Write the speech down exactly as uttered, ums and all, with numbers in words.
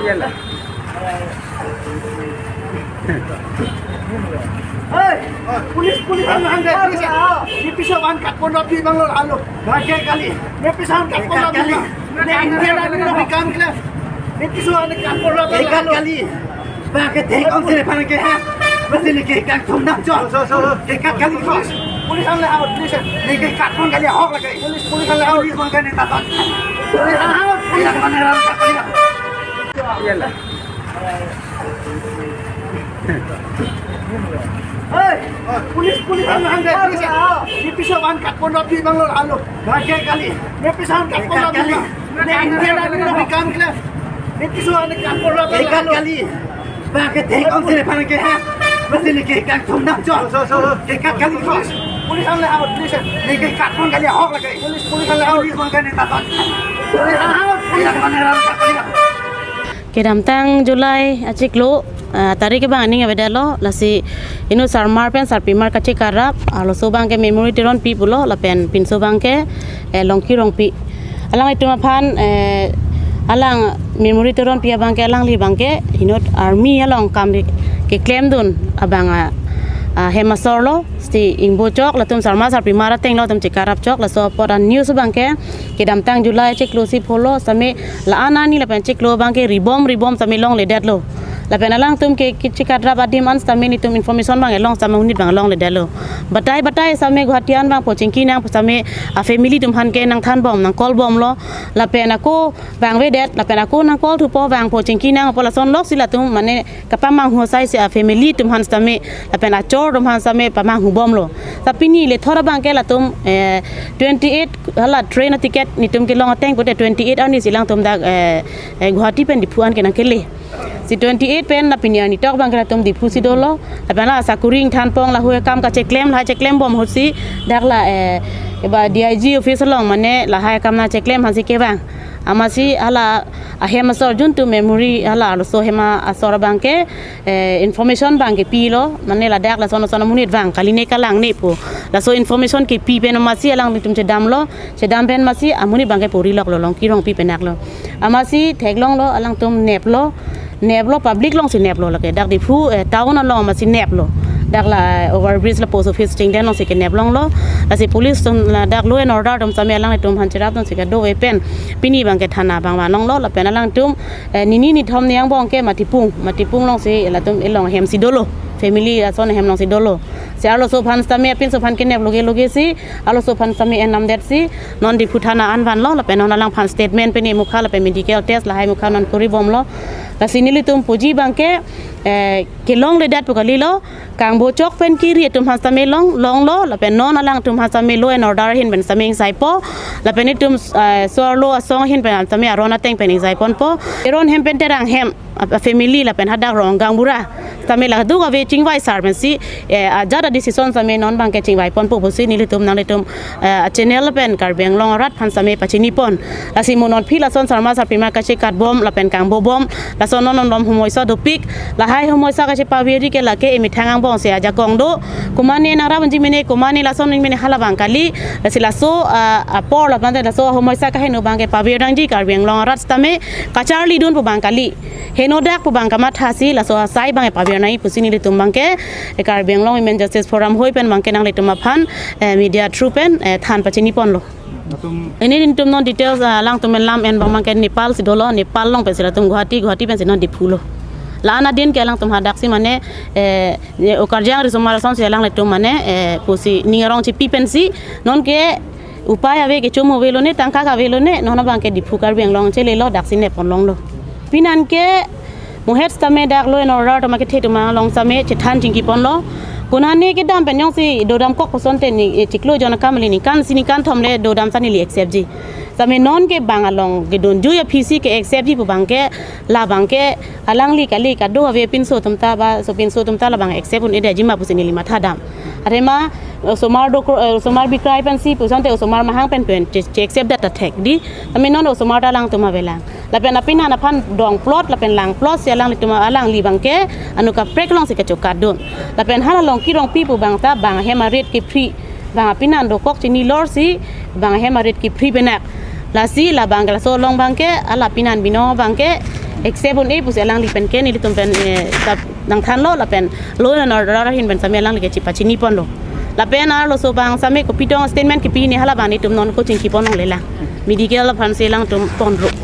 Hey, police, police, ang hang dai, police. Di piso van kat pon rap di bang lo, alo. Bagi kali. Di piso van kat pon rap di bang. Di piso van kat pon rap di bang, alo. Bagi tek ong sini paling ke ha. Masih ni ke kang thum dam jo. So, so, so. Ke kat kali, police. Police ang le out, police. Ni ke kat pon kali ahok lagi. Police, police ang le out. Police ang kali taton. Police ang out. Police ang kali. Hey, police, police, ang hang dai, police. Di piso van kat pon rap di bang lo, alo. Bagi kali. Di piso van kat pon rap di bang. Di piso van kat pon rap di bang, alo. Bagi tek ong sini paling ke ha. Masih ni ke kang thum dam jo. So, so, so. Ke kat kali, police. Police ang le out, police. Ni ke kat pon kali ahok lagi. Police, police ang le out. Police ang kali taton. Police ang out. Police ang kali. Kedamtang July achiklo, ah, tarik abang aning avedetlo, lasi inut sarmar pen sarpimar kachekarap, arloso abang ke Memory Teronpi pulo, lapen pinso abang ke, eh, Longki Rongpi. Alanglitum aphan, eh, alang Memory Teronpi abang ke, alangli abang ke inut army along kam ke, keklemdun abang a, ahem asor lo, si ingbo chok, latum sarmar sarpimar ateng lo, latum chekarap chok, laso apot a-news abang ke, kedamtang July chiklo si pholo, sitame la-an arni lapen chiklo abang ke ribom ribom sitame longledetlo. Lapen alangtum ke, ke chekarap adim an sitame nelitum information abang kelong sitame monit abang longledetlo. Batai batai sitame Guwahati an abang po chingki nang sitame a-family atum aphan ke nangthanbom, nang-call bomlo. Lapen ako abang avedet, lapen ako nang-call thupo abang po chingki nang po, lason lok si latum mane kapamanghu asai si a-family atum aphan sitame, lapen achor atum aphan sitame pamanghu bomlo. Ta pini lethor abang ke latum, eh, twenty-eight hala train a-ticket nelitum kelong ateng pute twenty-eight arni si alangtum dak, eh, eh, Guwahati pen Diphu an ke nangkele. Si twenty-eight pen la pini arni tok abang ke latum Diphu si dolo. Lapen la sakuri ingthanpon, lahai akam kacheklem, lahai cheklembom ahut si dak la, eh, eba D I G office along mane lahai akam nangcheklem aphan si kevang. Amatsi hala ahem asor juntu Memory hala arloso ahem asor abang ke, eh, information abang kepilo, mane ladak lason lason amonit vang kali ne kalang ne pu. Laso information kepi pen amatsi alanglitum chedamlo, chedam pen amatsi amonit abang ke pori loklo, Longki Rongpi pen aklo. Amatsi theklonglo, alangtum neplo, neplo, public along si neplo lake. Dak Diphu, eh, town along amatsi neplo. Dak la, eh, overbridge la post office chingden along si kenep longlo. Lasi police atum ladak law and order atum sitame alanglitum aphan cherap atum si kedo ave pen pini abang ke thana abang vanlonglo, lapen alangtum, eh, nini nithom ni angbong ke Matipung, Matipung along si latum elong ahem si dolo, family ason ahem along si dolo. Si arloso aphan sitame, apinso aphan kenep loge loge si, arloso aphan sitame enamdet si non Diphu thana an vanlo, lapen non alangphan statement pen emukha lapen medical test lahai mukha non kori bomlo. Lasi nelitum puji abang ke, eh, kelongledet pu kalilo, kangbo chok pen kiri atum aphan sitame long, longlo, lapen non alangtum aphan sitame law and order ahin pen sitame ingsaipo, lapen itum, eh, so-arlo asong ahin pen sitame aron ateng pen ingsaiponpo. Teron hem pen Terang hem a, a-family lapen hadak Rongkang bura sitame la duk ave chingvai sar pensi, eh, ajat a-decision sitame non abang ke chingvaiponpo pusi nelitum nanglitum, eh, a-channel pen Karbi Anglong arat aphan sitame pachinipon. Lasi mo non aphi lason sarmar sarpimar kachekat bom lapen kangbo bom, lason non non bom homoisa dopik, lahai homoisa kachepaveri ke lake emethang angbong si ajakong do, komatne nangrap unji mene, komatne lason mene hala abang kali. Lasi laso, ah, apor lapen laso homoisa kaheno abang ke paver nangji Karbi Anglong arat sitame kacharlidun pu abang kali. Henodak pu abang kamatha si laso asai abang paver nangji pusi nelitum abang ke, eh, Karbi Anglong Women Justice Forum hoi pen abang ke nanglitum aphan, eh, media through pen, eh, than pachiniponlo. Atum ini nelitum non details, ah, alangtum lam en abang abang ke Nepal si dolo, Nepal along pensi latum Guwahati, Guwahati pensi non Diphu lo. La-an adin ke alangtum hadak si mane, eh, ye okarjang risomar ason si alanglitum mane, eh, pusi ning arong chipi pensi non ke upai ave, kecho mo ave lone, tangka ave lone, non abang ke Diphu Karbi Anglong chelelo, daksi nepon longlo. Pinan ke muhet sitame dak law and order atum akethe atum along sitame chethan chingkiponlo. Konane kedam pen jongsi dodamkok pu asonte ni, eh, chiklo jon akam le ningkan isi ningkan thom le dodam sa neli accept ji. Sitame non ke bang along kedunjui aphi si ke accept ji pu abang ke, la abang ke alangli kali kado ave pinso atum ta ba, so pinso atum ta la abang accept un-edetji ma pusi neli mathadam. Athema, eh, osomar dokro, eh, osomar bikrai pensi pu asonte osomar mahang pen pen che, che accept det ta thek di. Sitame non osomar ta alangtum avelang. Lapen apinan aphan dongplot lapen langplot si alanglitum alangli abang ke ano kaprek along si kachokatdun. Lapen hala Longki Rongpi pu abang ta bang ahem arit kephri, bang apinan dokok chinilor si bang ahem arit kephri penak. Lasi la abang ke laso along abang ke, ala pinan binong abang ke, accept un-e pusi alangli pen ke nelitum pen, eh, ta nangthanlo lapen law and order ahin pen sami alangli ke chepachini ponlo. Lapen arloso abang sami kopi tong statement kipi ne hala abang netum non ko chingki pon longle lang. Medical aphan si alangtum ponlo.